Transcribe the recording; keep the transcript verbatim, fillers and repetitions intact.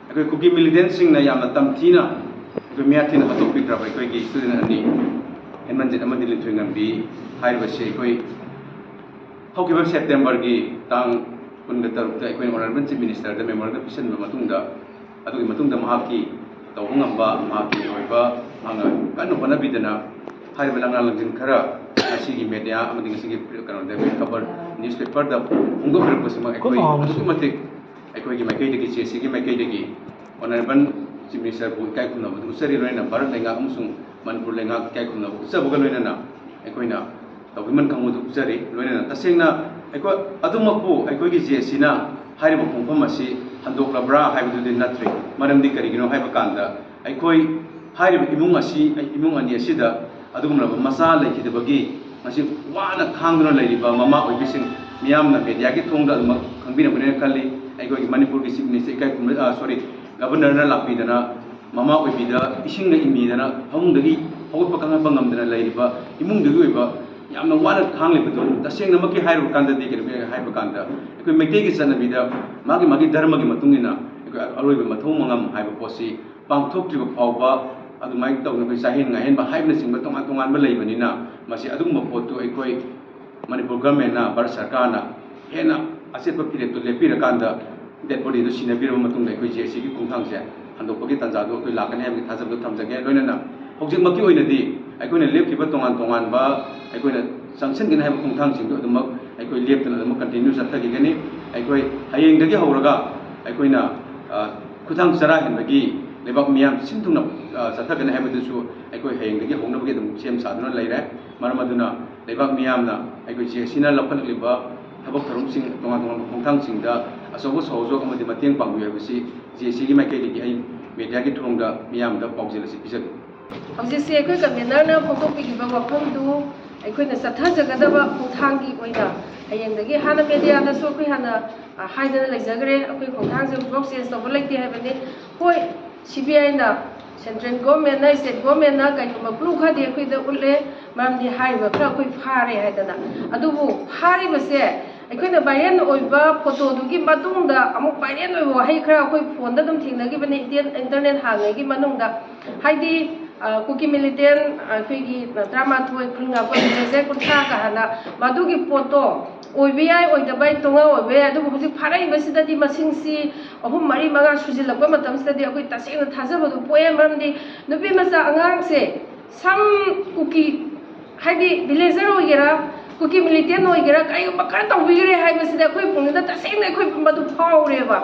ꯑꯩꯈꯣꯏ ꯀꯨꯀꯤ ꯃꯤꯂꯤꯇꯦꯟꯁꯤꯡꯅ ꯌꯥꯝꯅ ꯇꯝꯊꯤꯅ ꯑꯩꯈꯣꯏ ꯃꯤꯌꯥꯊꯤꯅ ꯍꯥꯠꯇꯣꯛꯄꯤꯈ꯭ꯔꯕ ꯑꯩꯈꯣꯏꯒꯤ ꯏꯁꯇꯨꯗꯦꯟ ꯑꯅꯤ, ꯍꯦꯟꯃꯟꯖꯤꯠ ꯑꯃꯗꯤ ꯂꯤꯟꯊꯣꯏꯉꯝꯕꯤ ꯍꯥꯏꯔꯤꯕꯁꯤ ꯑꯩꯈꯣꯏ ꯍꯧꯈꯤꯕ ꯁꯦꯞꯇꯦꯝꯕꯔꯒꯤ ꯇꯥꯡ ꯀꯨꯟꯒ ꯇꯔꯨꯛꯇ ꯑꯩꯈꯣꯏꯅ ꯑꯣꯅꯔꯦꯕꯜ ꯆꯤꯐ ꯃꯤꯅꯤꯁꯇꯔꯗ ꯃꯦꯃꯣꯔꯦꯟꯗꯝ ꯄꯤꯁꯤꯟꯕ ꯃꯇꯨꯡꯗ, ꯑꯗꯨꯒꯤ ꯃꯇꯨꯡꯗ ꯃꯍꯥꯛꯀꯤ ꯇꯧꯕ ꯉꯝꯕ, ꯃꯍꯥꯛꯀꯤ ꯑꯣꯏꯕ ꯃꯍꯥꯛꯅ ꯀꯟꯅ ꯍꯣꯠꯅꯕꯤꯗꯅ ꯍꯥꯏꯔꯤꯕ ꯂꯪꯂꯥ ꯂꯪꯖꯤꯟ ꯈꯔ ꯉꯁꯤꯒꯤ ꯃꯦꯗꯤꯌꯥ ꯑꯃꯗꯤ ꯉꯁꯤꯒꯤ ꯀꯩꯅꯣꯗ, ꯈꯕꯔ, ꯅ꯭ꯌꯨꯁꯄꯦꯄꯔꯗ ꯐꯣꯡꯗꯣꯛꯄꯤꯔꯛꯄꯁꯤꯃꯛ ꯑꯩꯈꯣꯏ ꯑꯗꯨꯛꯀꯤ ꯃꯇꯤꯛ ꯑꯩꯈꯣꯏꯒꯤ ꯃꯥꯏꯀꯩꯗꯒꯤ, ꯖꯦ ꯑꯦꯁ ꯁꯤꯒꯤ ꯃꯥꯏꯀꯩꯗꯒꯤ ꯑꯣꯅꯔꯦꯕꯜ ꯆꯤꯐ ꯃꯤꯅꯤꯁꯇꯔꯕꯨ ꯏꯀꯥꯏ ꯈꯨꯝꯅꯕꯗꯨ ꯎꯠꯆꯔꯤ꯫ ꯂꯣꯏꯅꯅ ꯚꯥꯔꯠ ꯂꯩꯉꯥꯛ ꯑꯃꯁꯨꯡ ꯃꯅꯤꯄꯨꯔ ꯂꯩꯉꯥꯛ ꯏꯀꯥꯏ ꯈꯨꯝꯅꯕ ꯎꯠꯆꯕꯒ ꯂꯣꯏꯅꯅ ꯑꯩꯈꯣꯏꯅ ꯇꯧꯕꯤꯃꯟ ꯈꯪꯕꯗꯨ ꯎꯠꯆꯔꯤ꯫ ꯂꯣꯏꯅꯅ ꯇꯁꯦꯡꯅ ꯑꯩꯈꯣꯏ ꯑꯗꯨꯃꯛꯄꯨ ꯑꯩꯈꯣꯏꯒꯤ ꯖꯦ ꯑꯦꯁ ꯁꯤꯅ ꯍꯥꯏꯔꯤꯕ ꯈꯣꯡꯐꯝ ꯑꯁꯤ ꯍꯟꯗꯣꯛꯂꯕ꯭ꯔꯥ ꯍꯥꯏꯕꯗꯨꯗꯤ ꯅꯠꯇ꯭ꯔꯤ꯫ ꯃꯔꯝꯗꯤ ꯀꯔꯤꯒꯤꯅꯣ ꯍꯥꯏꯕ ꯀꯥꯟꯗ, ꯑꯩꯈꯣꯏ ꯍꯥꯏꯔꯤꯕ ꯏꯃꯨꯡ ꯑꯁꯤ, ꯏꯃꯨꯡ ꯑꯅꯤ ꯑꯁꯤꯗ ꯑꯗꯨꯒꯨꯝꯂꯕ ꯃꯆꯥ ꯂꯩꯈꯤꯗꯕꯒꯤ ꯉꯁꯤ ꯋꯥꯅ ꯈꯥꯡꯗꯨꯅ ꯂꯩꯔꯤꯕ ꯃꯃꯥ ꯑꯣꯏꯕꯤꯁꯤꯡ, ꯃꯤꯌꯥꯝꯅ ꯃꯦꯗꯤꯌꯥꯒꯤ ꯊꯣꯡꯗ ꯑꯗꯨꯃꯛ ꯈꯪꯕꯤꯔꯝꯒꯅꯤꯅ ꯈꯜꯂꯤ꯫ ꯑꯩꯈꯣꯏꯒꯤ ꯃꯅꯤꯄꯨꯔꯒꯤ ꯆꯤꯐ ꯃꯤꯅꯤꯁꯇꯔ ꯏꯀꯥꯏ ꯈꯨꯝꯅ, ꯑ, ꯁꯣꯔꯤ, ꯒꯕꯔꯅꯔꯅ ꯂꯥꯛꯄꯤꯗꯅ ꯃꯃꯥ ꯑꯣꯏꯕꯤꯗ ꯏꯁꯤꯡꯅ ꯏꯟꯕꯤꯗꯅ ꯐꯃꯨꯡꯗꯒꯤ ꯍꯧꯒꯠꯄ ꯀꯥꯡꯈꯠꯄ ꯉꯝꯗꯅ ꯂꯩꯔꯤꯕ ꯏꯃꯨꯡꯗꯨꯒꯤ ꯑꯣꯏꯕ ꯌꯥꯝꯅ ꯋꯥꯅ ꯈꯥꯡꯂꯤꯕꯗꯨ, ꯇꯁꯦꯡꯅꯃꯛꯀꯤ ꯍꯥꯏꯔꯨꯕ ꯀꯥꯟꯗꯗꯤ, ꯀꯩꯅꯣ ꯍꯥꯏꯕ ꯀꯥꯟꯗ, ꯑꯩꯈꯣꯏ ꯃꯩꯇꯩꯒꯤ ꯆꯠꯅꯕꯤꯗ ꯃꯥꯒꯤ ꯃꯥꯒꯤ ꯙꯔꯃꯒꯤ ꯃꯇꯨꯡ ꯏꯟꯅ ꯑꯩꯈꯣꯏ ꯑꯔꯣꯏꯕ ꯃꯊꯧ ꯃꯉꯝ ꯍꯥꯏꯕ ꯄꯣꯠꯁꯤ ꯄꯥꯡꯊꯣꯛꯇ꯭ꯔꯤꯕ ꯐꯥꯎꯕ ꯑꯗꯨꯃꯥꯏꯅ ꯇꯧꯗꯅ ꯑꯩꯈꯣꯏ ꯆꯥꯛꯍꯦꯟ ꯉꯥꯏꯍꯦꯟꯕ ꯍꯥꯏꯕꯅꯆꯤꯡꯕ ꯇꯣꯉꯥꯟ ꯇꯣꯉꯥꯟꯕ ꯂꯩꯕꯅꯤꯅ, ꯃꯁꯤ ꯑꯗꯨꯒꯨꯝꯕ ꯄꯣꯠꯇꯨ ꯑꯩꯈꯣꯏ ꯃꯅꯤꯄꯨꯔ ꯒꯚꯔꯟꯃꯦꯟꯅ, ꯚꯥꯔꯠ ꯁꯔꯀꯥꯔꯅ ꯍꯦꯟꯅ ꯑꯆꯦꯠꯄ ꯐꯤꯔꯦꯞꯇꯨ ꯂꯦꯞꯄꯤꯔꯀꯥꯟꯗ, ꯗꯦꯠ ꯕꯣꯗꯤꯗꯨ ꯁꯤꯟꯅꯕꯤꯔꯕ ꯃꯇꯨꯡꯗ ꯑꯩꯈꯣꯏ ꯖꯦ ꯑꯦꯁ ꯁꯤꯒꯤ ꯈꯣꯡꯊꯥꯡꯁꯦ ꯍꯟꯗꯣꯛꯄꯒꯤ ꯇꯥꯟꯖꯥꯗꯨ ꯑꯩꯈꯣꯏ ꯂꯥꯛꯀꯅꯤ ꯍꯥꯏꯕꯒꯤ ꯊꯥꯖꯕꯗꯨ ꯊꯝꯖꯒꯦ꯫ ꯂꯣꯏꯅꯅ ꯍꯧꯖꯤꯛꯃꯛꯀꯤ ꯑꯣꯏꯅꯗꯤ ꯑꯩꯈꯣꯏꯅ ꯂꯦꯞꯈꯤꯕ ꯇꯣꯉꯥꯟ ꯇꯣꯉꯥꯟꯕ ꯑꯩꯈꯣꯏꯅ ꯆꯪꯁꯤꯟꯒꯅꯤ ꯍꯥꯏꯕ ꯈꯣꯡꯊꯥꯡꯁꯤꯡꯗꯨ ꯑꯗꯨꯃꯛ ꯑꯩꯈꯣꯏ ꯂꯦꯞꯇꯅ ꯑꯗꯨꯃꯛ ꯀꯟꯇꯤꯅ꯭ꯌꯨ ꯆꯠꯊꯈꯤꯒꯅꯤ꯫ ꯑꯩꯈꯣꯏ ꯍꯌꯦꯡꯗꯒꯤ ꯍꯧꯔꯒ ꯑꯩꯈꯣꯏꯅ, ꯑ, ꯈꯨꯊꯥꯡ ꯆꯔꯥ ꯍꯦꯟꯕꯒꯤ ꯂꯩꯕꯥꯛ ꯃꯤꯌꯥꯝ ꯁꯤꯟ ꯊꯨꯡꯅ, ꯑ, ꯆꯠꯊꯒꯅꯤ ꯍꯥꯏꯕꯗꯨꯁꯨ ꯑꯩꯈꯣꯏ ꯍꯌꯦꯡꯗꯒꯤ ꯍꯧꯅꯕꯒꯤ ꯑꯗꯨꯝ ꯁꯦꯝ ꯁꯥꯗꯨꯅ ꯂꯩꯔꯦ꯫ ꯃꯔꯝ ꯑꯗꯨꯅ ꯂꯩꯕꯥꯛ ꯃꯤꯌꯥꯝꯅ ꯑꯩꯈꯣꯏ ꯖꯦ ꯑꯦꯁ ꯁꯤꯅ ꯂꯧꯈꯠꯂꯛꯂꯤꯕ ꯊꯕꯛ ꯊꯧꯔꯝꯁꯤꯡ, ꯇꯣꯉꯥꯟ ꯇꯣꯉꯥꯟꯕ ꯈꯣꯡꯊꯥꯡꯁꯤꯡꯗ ꯑꯆꯧꯕ ꯁꯍꯣꯖꯣꯒ ꯑꯃꯗꯤ ꯃꯇꯦꯡ ꯄꯥꯡꯕꯤꯌꯨ ꯍꯥꯏꯕꯁꯤ ꯖꯦ ꯑꯦꯁ ꯁꯤꯒꯤ ꯃꯥꯏꯀꯩꯗꯒꯤ ꯑꯩ ꯃꯦꯗꯤꯌꯥꯒꯤ ꯊꯣꯡꯗ ꯃꯤꯌꯥꯝꯗ ꯄꯥꯎꯖꯦꯜ ꯑꯁꯤ ꯄꯤꯖꯒꯦ꯫ ꯍꯧꯖꯤꯛꯁꯦ ꯑꯩꯈꯣꯏ ꯀꯟꯚꯦꯅꯔꯅ ꯐꯣꯡꯗꯣꯛꯄꯤꯈꯤꯕ ꯋꯥꯐꯝꯗꯨ ꯑꯩꯈꯣꯏꯅ ꯆꯠꯊꯖꯒꯗꯕ ꯈꯣꯡꯊꯥꯡꯒꯤ ꯑꯣꯏꯅ ꯍꯌꯦꯡꯗꯒꯤ, ꯍꯥꯟꯅ ꯃꯦꯗꯤꯌꯥꯗꯁꯨ ꯑꯩꯈꯣꯏ ꯍꯥꯟꯅ, ꯑ, ꯍꯥꯏꯗꯅ ꯂꯩꯖꯈ꯭ꯔꯦ, ꯑꯩꯈꯣꯏ ꯈꯣꯡꯊꯥꯡꯁꯦ ꯍꯧꯖꯤꯛꯐꯥꯎ ꯆꯦꯟꯖ ꯇꯧꯕ ꯂꯩꯇꯦ ꯍꯥꯏꯕꯅꯤ꯫ ꯍꯣꯏ, ꯁꯤ ꯕꯤ ꯑꯥꯏꯅ ꯁꯦꯟꯇ꯭ꯔꯦꯜ ꯒꯣꯔꯃꯦꯟꯅ, ꯁ꯭ꯇꯦꯠ ꯒꯣꯔꯃꯦꯟꯅ ꯀꯩꯒꯨꯝꯕ ꯄ꯭ꯔꯨꯐ ꯈꯔꯗꯤ ꯑꯩꯈꯣꯏꯗ ꯎꯠꯂꯦ, ꯃꯔꯝꯗꯤ ꯍꯥꯏꯔꯤꯕ ꯈꯔ ꯑꯩꯈꯣꯏ ꯐꯥꯔꯦ ꯍꯥꯏꯗꯅ꯫ ꯑꯗꯨꯕꯨ ꯐꯥꯔꯤꯕꯁꯦ ꯑꯩꯈꯣꯏꯅ ꯚꯥꯏꯔꯦꯜ ꯑꯣꯏꯕ ꯐꯣꯇꯣꯗꯨꯒꯤ ꯃꯇꯨꯡꯗ ꯑꯃꯨꯛ ꯚꯥꯏꯔꯦꯜ ꯑꯣꯏꯕ ꯋꯥꯍꯩ ꯈꯔ ꯑꯩꯈꯣꯏ ꯐꯣꯟꯗ ꯑꯗꯨꯝ ꯊꯦꯡꯅꯈꯤꯕꯅꯤ, ꯏꯟꯇꯔꯅꯦꯠ ꯍꯥꯡꯉꯤꯉꯩꯒꯤ ꯃꯅꯨꯡꯗ꯫ ꯍꯥꯏꯗꯤ, ꯑ, ꯀꯨꯀꯤ ꯃꯤꯂꯤꯇꯦꯟ, ꯑ, ꯑꯩꯈꯣꯏꯒꯤ ꯇꯔꯥꯃꯥꯊꯣꯏ ꯈꯨꯜ ꯉꯥꯛꯄ ꯚꯤꯂꯦꯖꯔ ꯀꯨꯟꯊ꯭ꯔꯥꯒ ꯍꯥꯟꯅ ꯃꯗꯨꯒꯤ ꯄꯣꯠꯇꯣ ꯑꯣꯏꯕ ꯌꯥꯏ, ꯑꯣꯏꯗꯕ ꯌꯥꯏ, ꯇꯣꯉꯥ ꯑꯣꯏꯕ ꯌꯥꯏ꯫ ꯑꯗꯨꯕꯨ ꯍꯧꯖꯤꯛ ꯐꯥꯔꯛꯏꯕꯁꯤꯗꯗꯤ ꯃꯁꯤꯡꯁꯤ ꯑꯍꯨꯝ, ꯃꯔꯤ, ꯃꯉꯥ ꯁꯨꯖꯤꯜꯂꯛꯄ ꯃꯇꯝꯁꯤꯗꯗꯤ ꯑꯩꯈꯣꯏ ꯇꯁꯦꯡꯅ ꯊꯥꯖꯕꯗꯨ ꯄꯣꯛꯑꯦ꯫ ꯃꯔꯝꯗꯤ ꯅꯨꯄꯤ ꯃꯆꯥ ꯑꯉꯥꯡꯁꯦ ꯁꯝ ꯀꯨꯀꯤ, ꯍꯥꯏꯗꯤ ꯚꯤꯂꯦꯖꯔ ꯑꯣꯏꯒꯦꯔꯥ, ꯀꯨꯀꯤ ꯃꯤꯂꯤꯇꯦꯟ ꯑꯣꯏꯒꯦꯔꯥ, ꯀꯔꯤꯒꯨꯝꯕ ꯈꯔ ꯇꯧꯕꯤꯈ꯭ꯔꯦ ꯍꯥꯏꯕꯁꯤꯗ ꯑꯩꯈꯣꯏ ꯄꯨꯛꯅꯤꯡꯗ ꯇꯁꯦꯡꯅ ꯑꯩꯈꯣꯏ ꯃꯗꯨ ꯐꯥꯎꯔꯦꯕ꯫